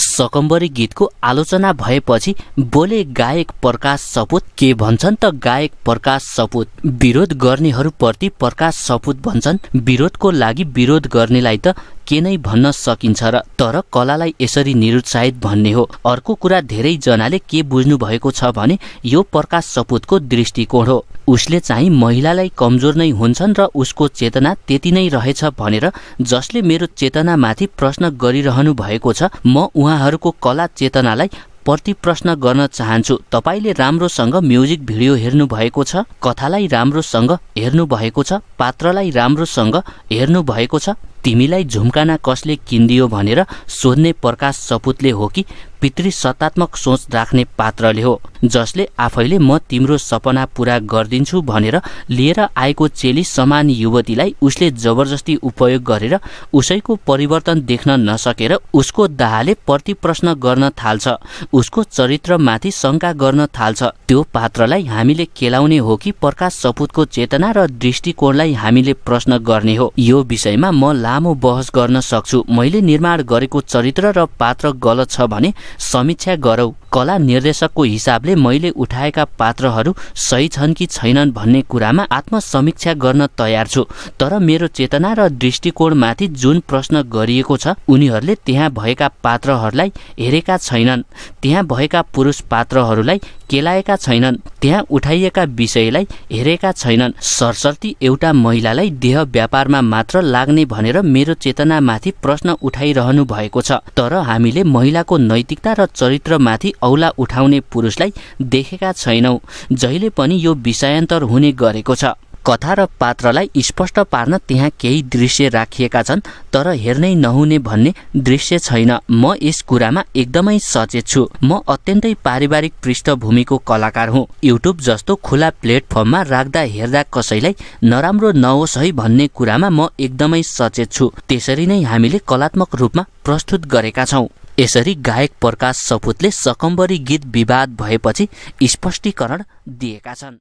सकम्बरी गीतको आलोचना भएपछि बोले गायक प्रकाश सपुत। के भन्छन् त गायक प्रकाश सपुत? विरोध गर्नेहरूप्रति प्रकाश सपुत भन्छन्, विरोधको लागि विरोध गर्नेलाई त के नै भन्न सकिन्छ र, तर कलालाई यसरी निरुत्साहित भन्ने हो। अर्को कुरा, धेरै जनाले के बुझ्नु भएको छ भने यो प्रकाश सपुतको दृष्टिकोण हो। उसले चाहिँ महिलालाई कमजोर नै हुन्छन् र उसको चेतना त्यति नै रहेछ भनेर जसले मेरो चेतनामाथि प्रश्न गरिरहनु भएको छ, म उहाँहरूको कला चेतनालाई प्रति प्रश्न गर्न चाहन्छु। तपाईले राम्रोसँग म्युजिक भिडियो हेर्नु भएको छ, कथालाई राम्रोसँग हेर्नु भएको छ, पात्रलाई राम्रोसँग हेर्नु भएको छ। तिमीलाई झुम्काना कसले किनिदियो भनेर सोध्ने प्रकाश सपुतले हो कि पितृसत्तात्मक सोच राख्ने पात्रले हो, जसले आफैले म तिम्रो सपना पूरा गरिदिन्छु भनेर लिएर आएको चेली समान युवतीलाई उसले जबरजस्ती उपयोग गरेर उसैको परिवर्तन देख्न नसकेर उसको दाहाले प्रतिप्रश्न गर्न थाल्छ, उसको चरित्रमाथि शंका गर्न थाल्छ। त्यो पात्रलाई हामीले केलाउने हो कि प्रकाश सपुतको चेतना र दृष्टिकोणलाई हामीले प्रश्न गर्ने हो? यो विषयमा म लामो बहस गर्न सक्छु। मैले निर्माण गरेको चरित्र र पात्र गलत छ भने समीक्षा गरौ। कला निर्देशकको हिसाबले मैले उठाएका पात्रहरू सही छन् कि छैनन् भन्ने कुरामा आत्मसमीक्षा गर्न तयार छु। तर मेरो चेतना र दृष्टिकोणमाथि जुन प्रश्न गरिएको छ, उनीहरूले त्यहाँ भएका पात्रहरूलाई हेरेका छैनन्, त्यहाँ भएका पुरुष पात्रहरूलाई केलाएका छैनन्, त्यहाँ उठाइएका विषयलाई हेरेका छैनन्। सरसर्ती एउटा महिलालाई देह व्यापारमा मात्र लाग्ने भनेर मेरो चेतनामाथि प्रश्न उठाइरहनु भएको छ, तर हामीले महिलाको नैतिकता र चरित्रमाथि औला उठाउने पुरुषलाई देखेका छैनौं। जहिले पनि यो विषयान्तर हुने गरेको छ। कथा र पात्रलाई स्पष्ट पार्न त्यहाँ केही दृश्य राखिएका छन्, तर हेर्नै नहुने भन्ने दृश्य छैन। म यस कुरामा एकदमै सचेत छु। म अत्यन्तै पारिवारिक पृष्ठभूमिको कलाकार हुँ। युट्युब जस्तो खुला प्लेटफर्ममा राख्दा हेर्दा कसैलाई नराम्रो नहोस् है भन्ने कुरामा म एकदमै सचेत छु। त्यसरी नै हामीले कलात्मक रूपमा प्रस्तुत गरेका छौं। यसरी गायक प्रकाश सपुतले सकम्बरी गीत विवाद भएपछि स्पष्टीकरण दिएका छन्।